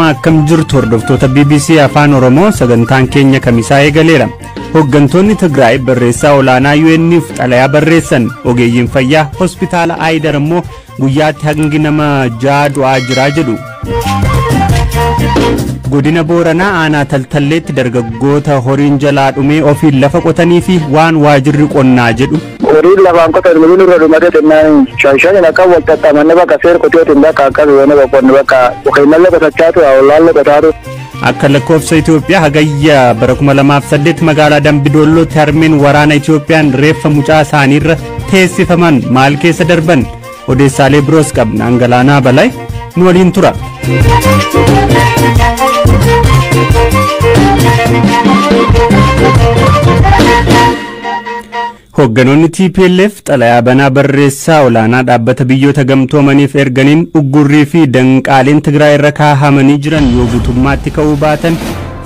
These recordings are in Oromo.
Akkam jirtu hordoftoota BBC Afaan Oromoo, sagantaan keenya kamisaa eegaleera. Hooggantoonni Tigraay barreessaa olaanaa UN'if xalayaa barreessan. Ogeeyyiin fayyaa hospitaala Aayidar immoo guyyaatti hangi nama 6 du'aa jiraa jedhu. Godina Booranaa aanaa Taltalleetti dargaggoota horiin jalaa dhumee ofiin lafa qotanii fi waan waajirri qonnaa jedhu. Horiin lafaan qotan mul'in irra dhumate xinnaan shan shan akka wal tattamanne bakka seer qotiyootiin bakka akka yoona boqonne bakka ofiimallee qotachaa ture, ollaallee qotaa ture. Akka lakkoofsa Itoophiyaa hagayya bara 2008 magaalaa Dambidollootti harmeen waraana Itoophiyaan reeffa mucaa isaaniirra teessifaman maal keessa darban? Odeessaalee biroos qabna. Angalaanaa Balay nu waliin tura. Hoogganoonni TPLF xalayaa banaa barreessaa olaanaa dhaabbata biyyoota gamtoomaniif erganiin uggurrii fi danqaaleen Tigraay irra kaahamanii jiran yoo guutummaatti ka'uu baatan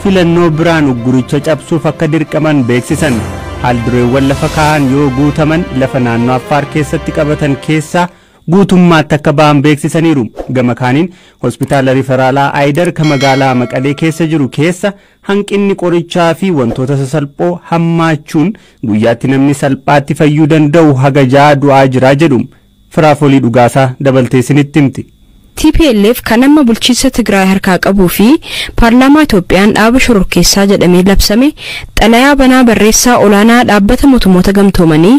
filannoo biraan ugguricha cabsuuf akka dirqaman beeksisan. Haaldureewwan lafa kaahan yoo guutaman lafa naannoo Affaar keessatti qabatan keessaa guutummaatti akka ba'an beeksisaniiru. Gama kaaniin hospitaala riferaalaa Aayidar kan magaalaa Maqalee keessa jiru keessa hanqinni qorichaa fi wantoota sasalphoo hammaachuun guyyaatti namni salphaatti fayyuu danda'u haga 6 du'aa jiraa jedhu. Firaafolii Dhugaasaa dabaltee isinitti himti. TPLF kan amma bulchiinsa Tigraay harkaa qabuu fi paarlaamaa Itoophiyaan dhaaba shororkeessaa jedhamee labsame xalayaa banaa barreessaa olaanaa dhaabbata mootummoota gamtoomanii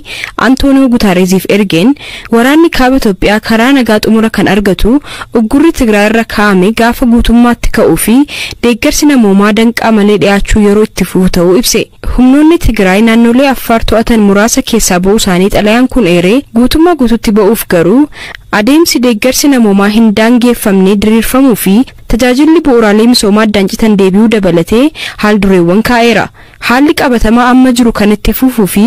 Antooniyoo Gutaareziif ergeen waraanni kaaba Itoophiyaa karaa nagaa xumura kan argatu uggurri Tigraay irra kaa'ame gaafa guutummaatti ka'uu fi deeggarsi namoomaa danqaa malee dhiyaachuu yeroo itti fufu ta'uu ibse. Humnoonni Tigraay naannolee Affaar to'atan muraasa keessaa ba'uu isaanii xalayaan kun eeree guutummaa guututti ba'uuf garuu adeemsi deeggarsi namoomaa hin daangeffamne diriirfamuu fi tajaajilli bu'uuraalee misoomaa addaan citan deebi'uu dabalatee haal dureewwan kaa'eera. Haalli qabatamaa amma jiru kan itti fufuu fi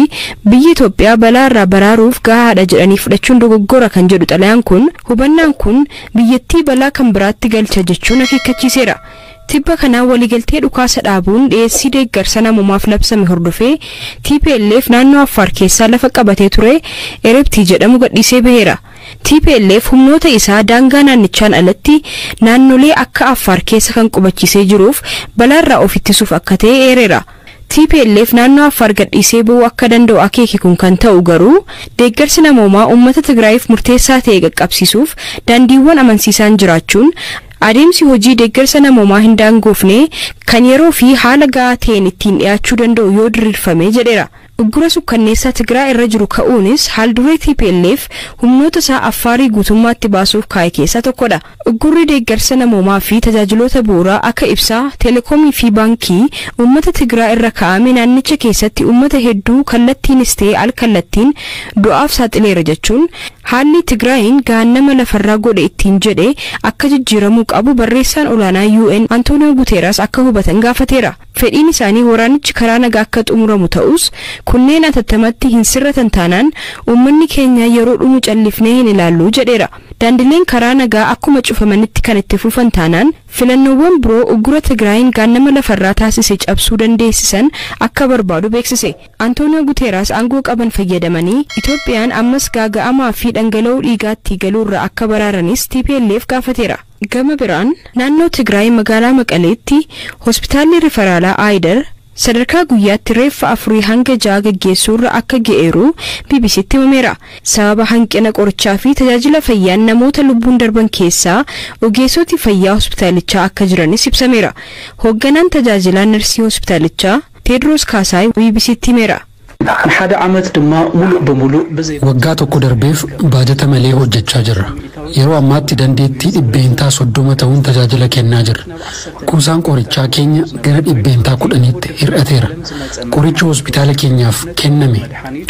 biyya Itoophiyaa balaa irraa baraaruuf gahaadha jedhanii fudhachuun dogoggora kan jedhu xalayaan kun, hubannaan kun biyyattii balaa kan biraatti galcha jechuun akeekkachiiseera. Tibba kanaa waliigaltee dhukaasa dhaabuun dhiyeessii deeggarsa namoomaaf labsame hordofee TPLF naannoo Affaar keessaa lafa qabatee ture Erebtii jedhamu gadhiisee baheera. TPLF humnoota isaa daangaa naannichaan alatti naannolee akka Affaar keessa kan qubachiisee jiruuf balaarraa of ittisuuf akka ta'e eereera. TPLF naannoo Affaar gadhiisee ba'uu akka danda'u akeeke kun kan ta'u garuu deeggarsi namoomaa uummata Tigraayiif murteessaa ta'e qaqqabsiisuuf daandiiwwan amansiisaan jiraachuun adeemsi hojii deeggarsa namoomaa hin daangoofne kan yeroo fi haala gahaa ta'een ittiin dhiyaachuu danda'u yoo diriirfame jedheera. Uggura sukkanneessaa Tigraay irra jiru ka'uunis haalduree TPLF humnoota isaa Affaarii guutummaatti baasuuf kaa'e keessaa tokkodha. Uggurri deeggarsa namoomaa fi tajaajiloota bu'uuraa akka ibsaa, teelekoomii fi baankii uummata Tigraay irra kaa'ame naannicha keessatti uummata hedduu kallattiinis ta'e al-kallattiin du'aaf saaxileera jechuun haalli Tigraayin gaannama lafarraa godhe ittiin jedhe akka jijjiiramuu qabu barreessaan olaanaa UN Antooniyoo Guteeras akka hubatan gaafateera. Fedhiin isaanii waraanichi karaa nagaa akka xumuramu ta'us kunneen atattamatti hin sirratan taanaan uummanni keenya yeroo dhumu callifnee hin ilaallu jedheera. Daandileen karaa nagaa akkuma cufamanitti kan itti fufan taanaan filannoowwan biroo uggura Tigraayin gaannama lafarraa taasise cabsuu dandeessisan akka barbaadu beeksise. Antooniyoo Guteeras aangoo qaban fayyadamanii Itoophiyaan ammas gaaga'amaa fi dhangala'oo dhiigaatti galuurra akka baraaranis TPLF gaafateera. Gama biraan naannoo Tigraay magaalaa Maqaleetti hospitaalli riferaalaa Aayidar sadarkaa guyyaatti reeffa 4 hanga 6 gaggeessuurra akka ga'eeru BBCtti himameera. Sababa hanqina qorichaa fi tajaajila fayyaan namoota lubbuun darban keessaa ogeessoti fayyaa hospitaalichaa akka jiranis ibsameera. Hoogganaan tajaajilaa narsii hospitaalichaa Teedroos Kaasaay BBCtti himeera. ንሓደ ዓመት ድማ ሙሉእ በሙሉእ ብዘይ Waggaa tokko darbeef baajata malee hojjechaa jirra. Yeroo ammaatti dandeettii 30% ta'uun tajaajila kennaa jirra. Kuusaan qorichaa keenya gara 10%tti hir'ateera. Qorichi hospitaala keenyaaf kenname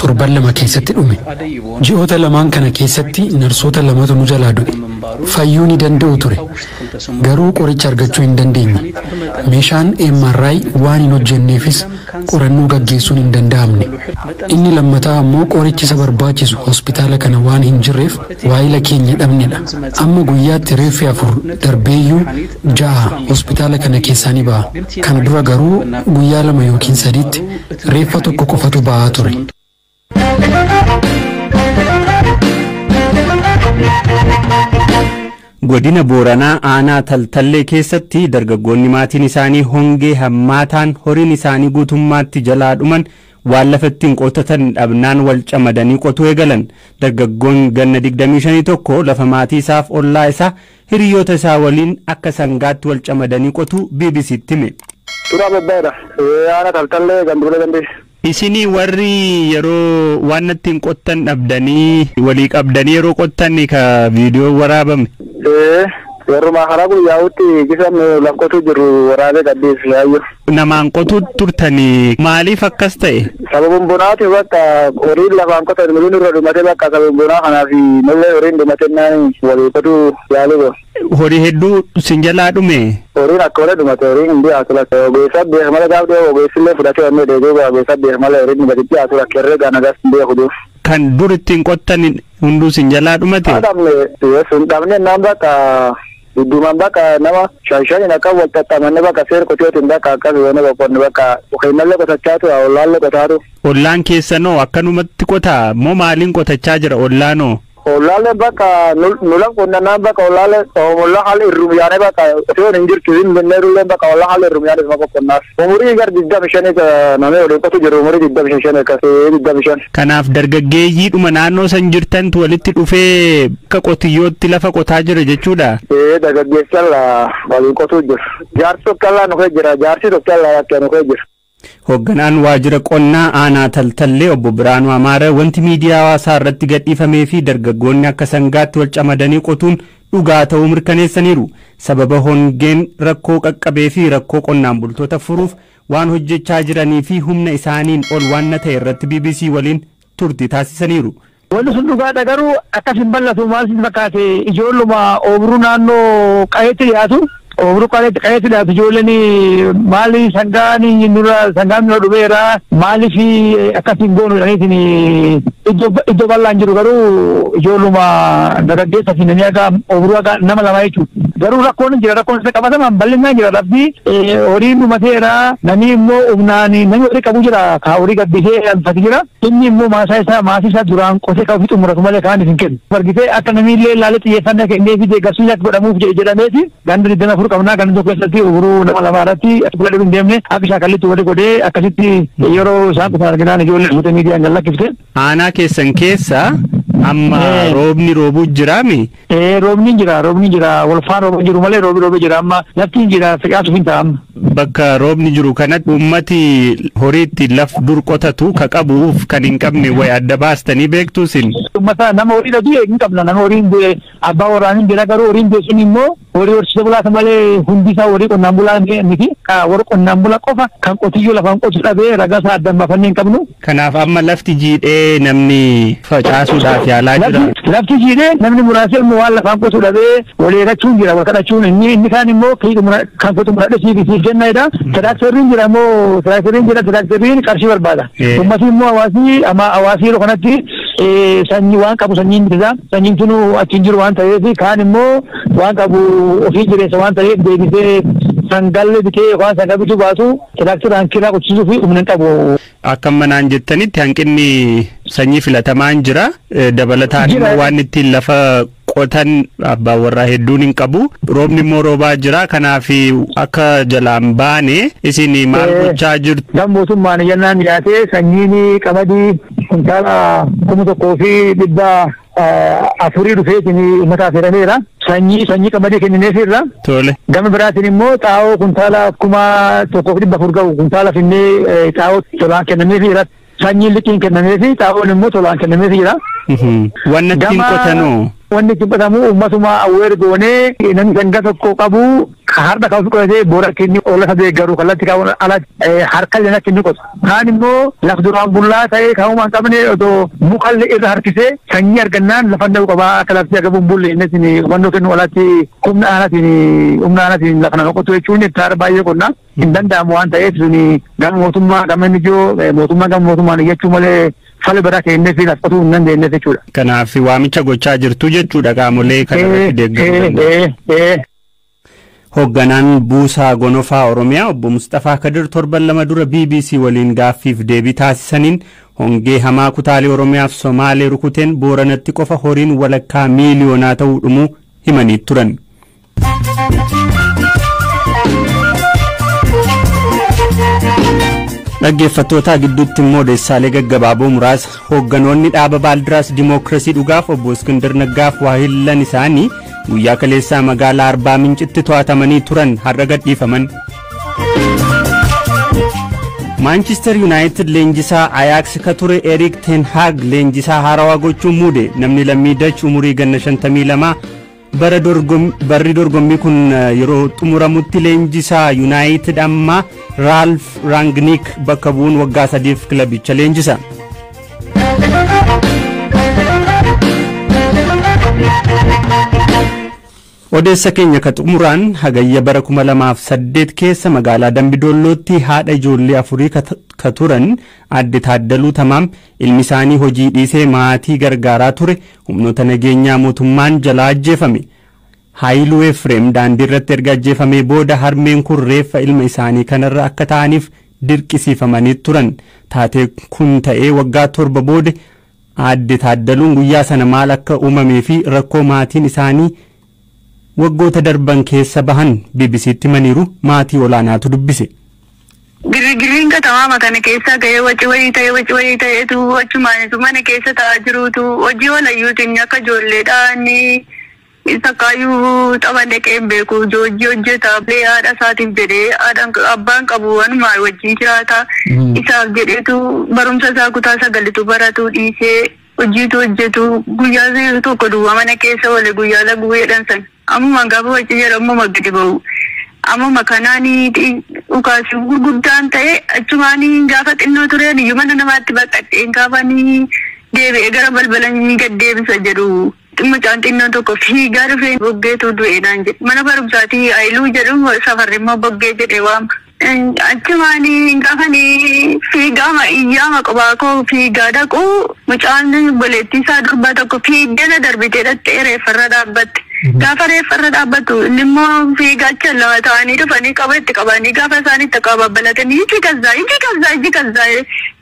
torban 2 keessatti dhume. Ji'oota lamaan kana keessatti narsoota 2tu nu jalaa du'e. Fayyuu ni danda'u ture. Garuu qoricha argachuu hin dandeenye. Meeshaan MRI waan hin hojjenneefis qorannoo gaggeessuun hin danda'amne. Inni lammataa ammoo qorichi isa barbaachisu hospitaala kana waan hin jirreef waayila keenya dhabnedha. Amma guyyaatti reeffi 4 darbeeyyuu 6 hospitaala kana keessaa ni ba'a. Kana dura garuu guyyaa 2 yookiin 3tti reeffa 1 qofatu ba'aa ture. Godina Booranaa aanaa Taltallee keessatti dargaggoonni maatiin isaanii hongee hammaataan horiin isaanii guutummaatti jalaa dhuman waan lafa ittiin qotatan dhabnaan wal camadanii qotuu eegalan. Dargaggoon ganna 25 tokko lafa maatii isaaf ollaa isaa hiriyoota isaa waliin akka sangaatti wal camadanii qotuu BBCtti hime. Turaa bobbaadha. Aanaa Taltallee gandula gandee. Isinii warri yeroo waan ittiin qottan dhabdanii walii qabdanii yeroo qottan ka viidiyoo waraabame. Warruma karaa guyyaa'utti gisa laf qotuu jiru waraabee qabdees yaayyo. Namaan qotuu turtanii maaliif akkas ta'e? Sababuun bonaati bakka horiin lafaan qotan miliin irra dhumatee bakka sababuun bonaa kanaaf nullee horiin dhumate naan walii qotuu yaaluu go. Horii hedduu sin jalaa dhume? Horiin akka malee dhumate, horiin hin dhiyaatu lakka ogeessa beek malee gaaf dhiyoo ogeessillee fudhatee onnee deegee ogeessa beek malee horiin dhumate dhiyaatu lakka herreega nagas beeku dur. Kan dur ittiin qottan hunduu sin jalaa dhumate? Dhabne sun dhabne naan bakka dudduumaan bakka nama shan shaniin akka wal xaxxamanne bakka seera qotiyootiin bakka akkas yoone boqonne bakka qeennallee qotachaatu ollaallee qotaatu. Ollaan keessanoo akkanumatti qotaa moo maaliin qotachaa jira ollaanoo? Ollaallee bakka nu laf qonnannaan bakka ollaallee ollaa haala irrum yaanee bakka qotiyoon hin jirtu hin benneerullee bakka ollaa haala irrum yaanee isuma qoqqonnaaf. Umurii gar 25 namni waliin qotu jiru umurii 25 akkasii 25. Kanaaf dargaggeeyyiidhuma naannoo san jirtantu walitti dhufee akka qotiyyootti lafa qotaa jira jechuudha. Dargaggeessa waliin qotuu jiru. Jaarsi tokko nu jira, jaarsi tokko akka nu jira. Hoogganaan waajjira qonnaa aanaa Taltallee obbo Biraanuu Amaara wanti miidiyaa hawaasaa irratti gadhiifamee fi dargaggoonni akka sangaatti wal camadanii qotuun dhugaa ta'uu mirkaneessaniiru. Sababa hongeen rakkoo qaqqabee fi rakkoo qonnaan bultoota furuuf waan hojjechaa jiranii fi humna isaaniin ol waan ta'e irratti BBC waliin turtii taasisaniiru. Wanti sun dhugaadha, garuu akkas hin bal'atu. Maal sin fakkaate, ijoolluma oobruu naannoo qayeetti dhiyaatu. Oobruu qayeetti dhiyaatu ijoolleen maali sangaan nurra sangaan nurra dhumeera maaliif akkas hin goonu jedhaniitiin iddoo bal'aan jiru, garuu ijoolluma dargaggeessa fi namni akka oobruu akka nama lama jechuudha. Garuu rakkoon jira, rakkoon isa qabataman bal'inaan jira, lafti horiin dhumateera, namni immoo humnaan namni horii qabu jira, ka horii gabbisee alfati jira, inni immoo maasaa isaa maasii isaa duraan qotee qabu xumuratu malee kaan hin kennu. Argitee akka namni illee ilaalee xiyyeeffannaa kennee fi deeggarsuun akka godhamuuf jedhameeti ganda 24 qabnaa, ganda tokko keessatti oobruu nama lama irratti akka fuula hin deemne akka shaakallitti wali godhee akkasitti yeroo isaan dhufan arginaan ijoollee fuutee miidiyaan gad lakkifte. Aanaa keessan keessa amma roobni roobuu jiraami? Roobni jira, roobni jira, walfaan rooba jiru malee roobni roobee jira, amma lafti hin jira, facaasuuf hin ta'a. Bakka roobni jiru kanatti uummati horii ittiin laf dur qotatu ka qabuuf kan hin qabne wayi adda baastanii beektu isin? Uummata nama horii dhatu hin qabna, nama horiin abbaa waraanii jira, garuu horiin sun immoo horii horsiisa bulaata malee hundi isaa horii qonnaan bulaa miti. Warra qonnaan bulaa qofa kan qotiyyoo lafaan qotu dhabee ragaa isaa addaan baafannee hin qabnu. Kanaaf amma lafti jiidhee namni facaasuudhaaf yaalaa jira. Lafti jiidhee namni muraasni immoo waan lafaan qotu dhabee wal eeggachuun jira, wal kadhachuun, inni kaan immoo kan qotu muradhe siif siif kennaidha. Tiraakteriin jira immoo, tiraakteriin jira, tiraakteriin qarshii barbaada. Ummati immoo hawaasni amma hawaasni yeroo kanatti sanyii waan qabu sanyiin bitata, sanyiin tunu achi hin jiru waan ta'eef, kaan immoo waan qabu ofii jireessa waan ta'eef deebisee sangallee bitee yookaan sangaa bituu baatu tiraakteraan kiraa qochisiisuu fi humna hin qabu. Akka manaan jettanitti hanqinni sanyii filatamaan jira. Dabalataan immoo waan ittiin lafa qotan abbaan warraa hedduun hin qabu. Roobni immoo roobaa jira. Kanaaf akka jalaan baane isin maal gochaa jirtu? Gam mootummaan iyyannaan dhiyaatee sanyiin qamadii kuntaala 1,400 dhufeetiin uummataaf hirameera. Sanyii qamadii kennineefirra. Tole. Gama biraatiin immoo xaa'oo kuntaala 1,400 ga'u kuntaala finnee xaa'oo tolaan kennameefira. Sanyiin liqiin kennameefi xaa'oon immoo tolaan kennameefira. Wanni ittiin qotanoo? Wanni ittiin qotamu uummatuma awweer goonee namni sangaa tokko qabu har'a kan ofii qotatee boora akka inni oola isa deeggaru kallattii kaa'uun ala harka illee akka inni qotu. Kaan immoo laf duraan bullaa ta'ee kan uumaa hin qabne otoo mukallee irra harkisee sanyii argannaan lafa dha'uu qabaa akka lafti akka bumbulle innis hubannoo kennu alatti humna aanaatiin lafa nama qotu jechuun hektaara baay'ee qonna. Hin danda'amu waan ta'eef suni gama mootummaa gama inni ijoo mootummaa gama mootummaan iyyachuu malee fala biraa kennee fi lafa qotuu hin dandeenye jechuudha. Kanaaf waamicha gochaa jirtu jechuudha qaamolee kana irratti deeggaruu danda'u. Hoogganaan Buusaa Gonofaa Oromiyaa obbo Mustafaa Kadir torban 2 dura BBC waliin gaaffiif deebii taasisaniin hongee hamaa kutaalee Oromiyaaf Somaalee rukuteen Booranatti qofa horiin walakkaa miiliyoonaa ta'uu dhumuu himanii turan. Dhaggeeffattoota gidduutti immoo odeessaalee gaggabaaboo muraasa. Hoogganoonni dhaaba Baaldiraas Dimookiraasii Dhugaaf obbo Iskindir Naggaaf waahillan isaanii guyyaa kaleessaa magaalaa Arbaa Mincitti to'atamanii turan har'a gadhiifaman. Manchester United leenjisaa Ajax ka ture Erik ten Hag leenjisaa haarawaa gochuun muude. Namni lammii Dutch umurii ganna 52 barri dorgommii kun yeroo xumuramutti leenjisaa United amma Ralf Rangnick bakka bu'uun waggaa 3f kilabicha leenjisa. Odeessa keenya ka xumuraan hagayya bara 2008 keessa magaalaa Dambidollootti haadha ijoollee afurii ka turan adde Taaddaluu Tamaam ilmi isaanii hojii dhiisee maatii gargaaraa ture humnoota nageenyaa mootummaan jalaa ajjeefame. Haayiluu Efreem daandii irratti erga ajjeefamee booda harmeen kun reeffa ilma isaanii kanarra akka ta'aniif dirqisiifamanii turan. Taatee kun ta'ee waggaa 7 booda adde Taaddaluun guyyaa sana maal akka uumamee fi rakkoo maatiin isaanii waggoota darban keessa bahan BBCtti himaniiru. Maatii olaanaatu dubbise. Girgirriin katamaa kana keessa ga'ee waci wayii ta'eetu achumaanitu mana keessa taa'aa jiruutu hojii walayyuutiin akka ijoolleedhaan sakkaayyuu tapha dhaqee hin beeku hojii hojjeta haadha isaatiif jedhee abbaan qabu wanumaa wajjin jiraata isaaf jedheetu barumsa isaa kutaa 9 baratu dhiisee hojiitu hojjetu guyyaa tokko duwwaa mana keessa oole guyyaa laguu jedhan sana. Ammuma gaafa wajjin jedhamu gadi ba'u. Ammuma kanaan dhukaasii gurguddaan ta'e achumaan gaafa xinnoo tureen iyyuu mana namaatti baqadheen gaafanii deebi'ee gara balbala gad deebisa jedhu. Mucaan xinnoon tokko fiigaa dhufee boggeetu du'e naan jedhe. Mana barumsaatii Ayiluu jedhu safarri immoo boggee jedhee waama. Achumaan gaafanii fiigaa iyyaama qophaa koo fiigaa dhaqu mucaan obboleettii isaa durbaa tokko fiiggee na darbitee dhattee reeffarra dhaabbatte. Gaafa reeffarra dhaabbattu inni immoo fiigaacha lama ta'anii dhufanii qaba itti qabanii gaafa isaan itti qababbalatanii iji kazzaa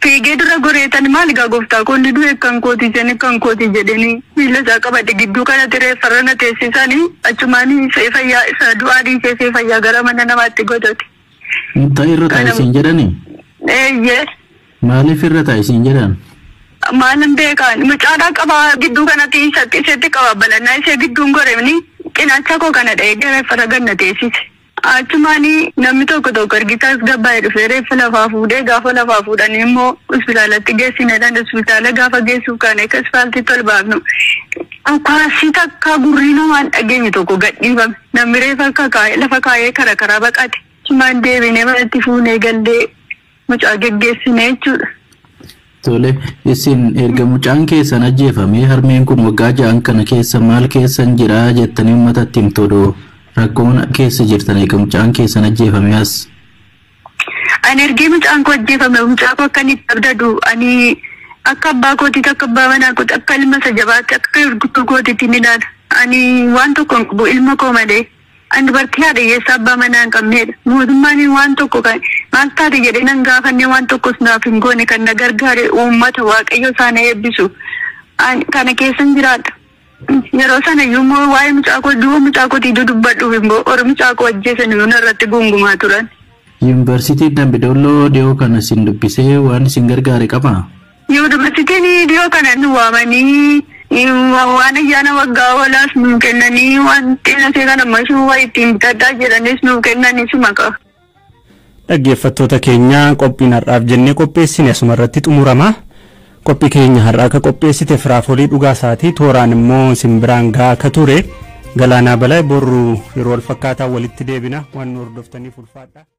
fiigee dura goreetan maal egaa gooftaa koo inni du'e kan kooti jedhanii kan kooti jedhanii miila isaa qabate gidduu kanatti reeffarra na teessisanii achumaan fayyaa isa du'aa dhiisee fayyaa gara mana namaatti godhate. Mucaa irra taa'isiin jedhanii? Eeyyee. Maaliif irra taa'isiin jedhan? Maalin beekan mucaadhaa qabaa gidduu kanatti isatti qaba balannaa ishee gidduun goremni cinaacha koo kana dha'ee reeffarra ganna teessise. Achumaan namni tokko tokko ergitaas gabbaa'ee dhufee reeffa lafaa fuudhee gaafa lafaa fuudhanii immoo hospitaalatti geessinedhaan hospitaala gaafa geessuuf kaane akka ispaaltiitti ol baafnu. Dhukaasii takka gurrii namaan dhageenye tokko gadhiifame namni reeffa lafa kaa'ee karaa karaa baqate. Achumaan deebinee manatti fuunee gallee mucaa geggeessine jechuudha. Tole, isin erga mucaan keessan ajjeefamee harmeen kun waggaa 6 kana keessa maal keessan jira jettanii uummatatti himtu rakkoon keessa jirtan erga mucaan keessan ajjeefamee as. Ani ergi mucaan koo ajjeefame mucaa koo akka inni abdadu ani akka abbaa kootiitti akka abbaa manaa kootiitti akka ilma isa jabaatti akka gurguddoo kootiitti ni ilaala. Ani waan tokko hin qabu ilma koo malee. Ani dubartii haadha hiyyeessa abbaa manaa hin qabnedha. Mootummaan waan tokko kan maal taate jedhee nan gaafannee waan tokkos naaf hin goone kan na gargaare uummata waaqayyo isaan eebbisu. Kana keessan jiraadha. Yeroo sana iyyuu immoo waa'ee mucaa koo du'a mucaa kootii dubbadhuuf immoo warri mucaa koo ajjeesan iyyuu narratti gungumaa turan. Yuunivarsiitiin Dambidolloo dhiyoo kana isin dubbisee waan isin gargaare qabaa? Yuunivarsiitiin dhiyoo kana nu waamanii waan ayyaana waggaa walaas nuuf kennanii waan xinnasee kana ammas waa ittiin bitadhaa jedhanis nuuf kennanii suma qaba. Dhaggeeffattoota keenya qophiin har'aaf jennee qopheessine asuma irratti xumurama. Qophii keenya har'aa akka qopheessite Firaafolii Dhugaasaatii tooraan immoo simbiraan gahaa akka ture Galaanaa Balaa borru yeroo wal fakkaataa walitti deebina waan nu hordoftaniif ulfaadha.